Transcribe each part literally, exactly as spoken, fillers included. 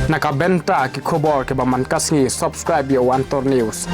Na ka bynta ki khubor kiba man ka sngi, subscribe ïa u Antor News.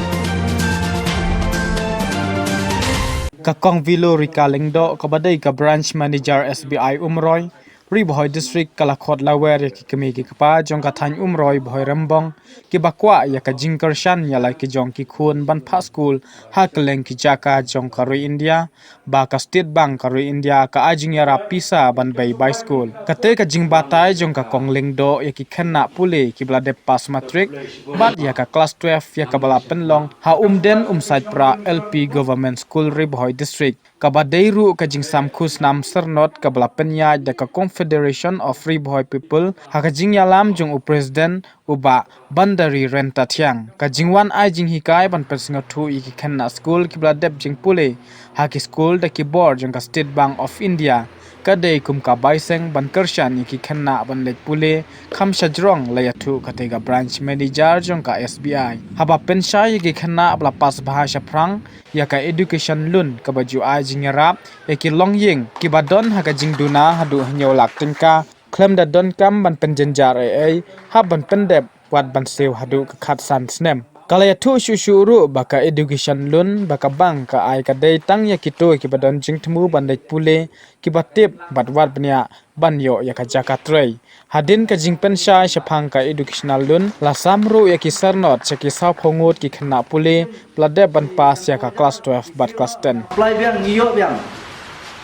Ka Kong Vilurika Lyngdoh kaba dei ka Branch Manager S B I Umroi, Ri Bhoi District, ka la khot lawer ïa ki kmie ki kpa jong ka thaiñ Umroi, Bhoi Rymbong, kiba kwah ïa ka jingkyrshan ïa la ki jong ki khun ban phah skul ha kylleng ki jaka jong ka ri India, ba ka State Bank ka ri India ka ai jingïarap pisa ban bei bai skul. Kata ka jingbatai jong ka Kong Lyngdoh ïa ki khynnah pule kiba la dep pass matric bad ïa ka class twelve ïa kaba la pynlong ha Umden Umsaitpra L P Government School, Ri Bhoi District, kaba dei ruh ka jingsam khusnam syrnod kaba la pynïaid da ka Confederation of Ri Bhoi People ha ka jingïalam jong u President u Bah Bandari Renta Thiang. Ka jingwan ai jinghikai ban pynsngewthuh ïa ki khynnah skul kiba la dep jingpule ha ki skul da ki bor jong ka State Bank of India ka dei kum ka bai seng ban kyrshan ïa ki khynnah ban leit pule kham shajrong, la ïathuh kata ka Branch Manager jong ka S B I. Haba pynshai ïa ki khynnah ba la pass bha shaphrang ïa ka education loan kaba ju ai jingïarap ïa ki longïing kiba don ha ka jingduna haduh hynñiew lak tyngka, khlem da donkam ban pynjynjar ei ei hap ban pyndep wat ban siew haduh ka khatsan snem. Ka la ïathuh shuh shuh ruh ba ka education loan ba ka bank ka ai ka dei tang ïa kito kiba don jingthmu ban leit pule, kiba tip bad wat bniah ban ïoh ïa ka jaka trei. Hadien ka jingpynshai shaphang ka educational loan, la sam ruh ïa ki syrnod sha ki sawphew ngut ki khynnah pule ba la dep ban pass ïa ka class twelve bad class ten. Apply biang, ngi ïoh biang.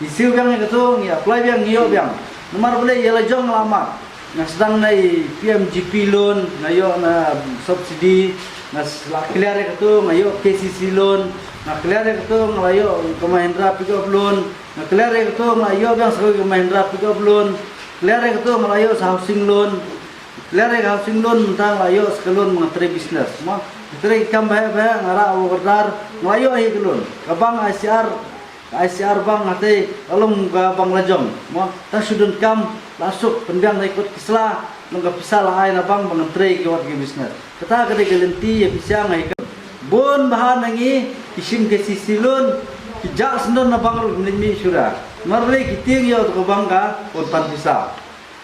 Ngi siew biang ïa kato, ngi apply biang, ngi ïoh biang. Namar balei, ïa la jong la mat. Nga sdang na i P M G P loan, nga ïoh na subsidy, nga s-, la clear ïa kato, nga ïoh K C C loan, nga clear ïa kato, nga la ïoh ka Mahindra pickup loan, nga clear ïa kato, nga la ïoh biang sa ka Mahindra pickup loan, clear ïa kato, nga la ïoh sa housing loan, clear ïa ka housing loan, mynta nga la ïoh sa ka loan ba ngan trei business. Mo, trei kam bha bha, nga rah order, nga la ïoh hi ka loan. Ka bank I C R, I C R bank hate, ka long ka bank la jong. Mo, tang shu donkam, la suk, pynbiang na i kot ki sla, long ka pisa la ai na bank ba ngan trei ki wat ki business. Kata ka dei ka lynti ïa pisa ngi ka. Bun bha na ngi, ki shim K C C loan, ki jah syndon na bank ruh kim leit mih shuh. Namar balei, ki tieng ïa uto ka bank ka, pynpan pisa.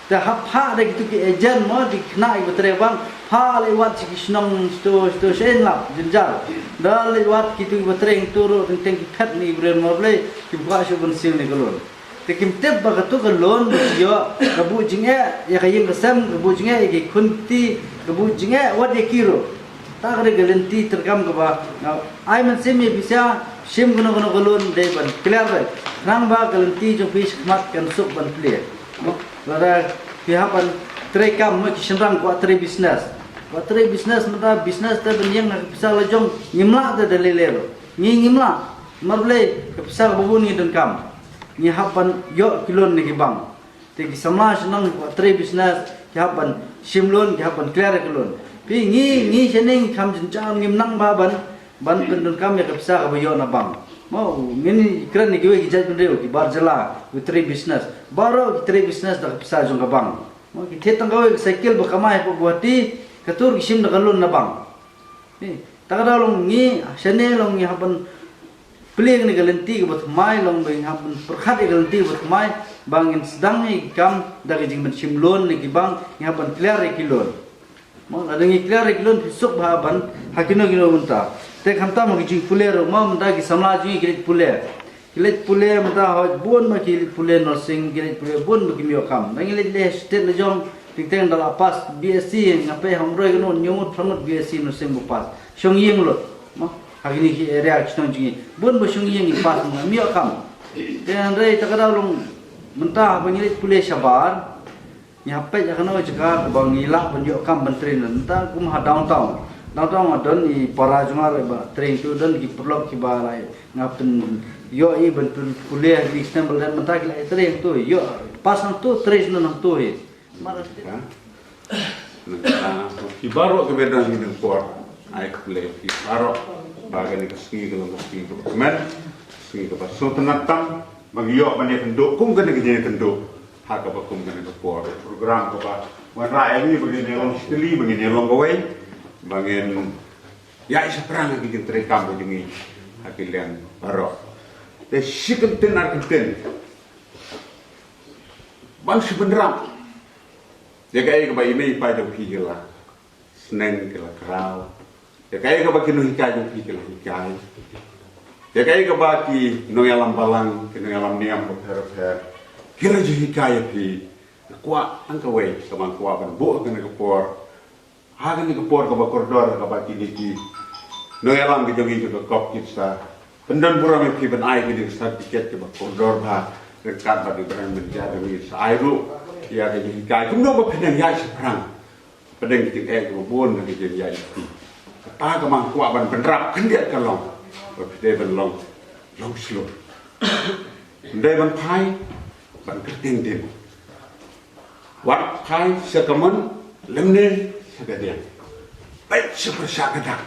Te hap phah da kito ki agent mo, ki khynnah kiba trei bank, phah leit wad sha ki shnong shito shito sha Inlap, Jynjar. Da leit wad kito kiba trei hangto ruh teng teng ki phet na ki briew, namar balei kim kwah shuh ban siew ïa ka loan. Te kim tip ba kato ka loan ba ki ïoh ka buh jingeh ïa ka ïing ka sem, ka buh jingeh ïa ki khun kti, ka buh jingeh wat ïa ki ruh. Ta ka dei ka lynti treikam kaba nga ai mynsiem ïa phi, sha shim kano kano ka loan dei ban clear dei. Khnang ba ka lynti jong phi shakhmat kan suk ban plie. Mo, lada phi hap ban treikam, mo, ki shynrang kwah trei business. Kwah trei business, mynta business te ban ïeng ha ka pisa la jong ngim lah te da lei lei ruh. Ngi ngim lah. Namar balei, ka pisa kaba bun ngi donkam. Ngi hap ban ïoh ki loan na ki bank. Te ki samla shnong ki kwah trei business, ki hap ban shim loan, ki hap ban clear ïa ka loan. Phi, ngi, ngi shane ngi kham jynjar, ngim nang bha ban, ban pyndonkam ïa ka pisa kaba ïoh na bank. Mo, ngin ïakren ïa kiwei ki jaitbynriew, ki bar jylla, ki trei business. Baroh ki trei business da ka pisa jong ka bank. Mo, ki thied tang kawei ka cycle ba kamai hapoh Guwahati, kato ruh ki shim da ka loan na bank. Ni, ta ka daw long ngi, shane long ngi hap ban plie kane ka lynti kaba thymmai, long ba ngi hap ban pyrkhat ïa ka lynti kaba thymmai, ba ngin sdang ïa ki kam da ka jingban shim loan na ki bank, ngi hap ban clear ïa ki loan. Mo, lada ngi clear ïa ki loan, phi suk bha ban, ha kino kino bynta. Te khamtam ha ki jingpule ruh, mo, mynta ki samla jong ngi ki leit pule. Ki leit pule mynta hoi, bun ba ki leit pule nursing, ki leit pule bun ba kim ïoh kam. Da ngi leit leh stet la jong, teng teng da la pass B S C, nga peit ha Umroi kano, hynñiew ngut phra ngut B S C nursing ba pass. Shong ïing lut. Mo, ha kine ki area ki shnong jong ngi. Bun ba shong ïing ki pass, ngim ïoh kam. Te hynrei ta ka daw long mynta ba ngi leit pule shabar. Ngi hap peit ïa kano ka jaka kaba ngi lah ban ïoh kam ban trei na, mynta kum ha downtown. Downtown nga don i para jong nga ruh ba trei hangto, don ki paralok kiba la ïa nga pynïoh i ban pynpule ha kine ki snem ba la dep, mynta ki la ïa trei hangto, ïoh pass hangto, trei shano hangto hi. Ha? Nangta ki baroh kiba don ha kine ki por, ai khublei ïa phi baroh ba kane ka sngi ka long ka sngi kaba kmen, sngi kaba sngewtynnat tam ba ngi ïoh ban ïakynduh kum kane ka jingïakynduh. Ha kaba kum kane ka por, program kaba wanrah ïa ngi ba ngin ïalong shi tylli, ba ngin ïalong kawei, ba ngin ïaid shaphrang ha ki jingtreikam ka jong ngi ha ki liang baroh. Te shi kyntien ar kyntien ban shu bynrap Ïa kaei kaba i mei i pa jong phi ki la sneng, ki la kraw. Ïa kaei kaba ki nonghikai jong phi ki la hikai. Ïa kaei kaba ki nongïalam balang, ki nongïalam niam bapher bapher ki la ju hikai ïa phi. Nga kwah tang kawei kaba nga kwah ban buh ha kane ka por. Ha kane ka por kaba kordor kaba kine ki nongïalam ki jong ngi jong ka COP kin sa pyndon burom ïa phi ban ai kine ki certificate kiba kordor bha ryngkat bad i Ibrahim Mynjah jong ngi, sa ai ruh ïa ka jinghikai kumno ba phin nang ïaid shaphrang. Pdeng ki jingeh kiba bun na ki jingïaid ïa phi. Kata kaba nga kwah ban bynrap khyndiat ka long ba phi dei ban long longshlur. Ym dei ban phai ban kyrteng dien. Wat phai sha ka mon lymne sha ka diang. Peit sha pyrshah ka dak.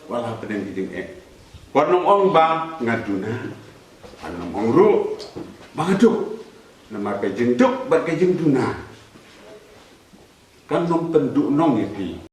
Wat la pdeng ki jingeh. Wat nang ong ba nga duna. Wat nang ong ruh ba nga duk. Namar ka jingduk bad ka jingduna kan ym pynduh nong ïa phi.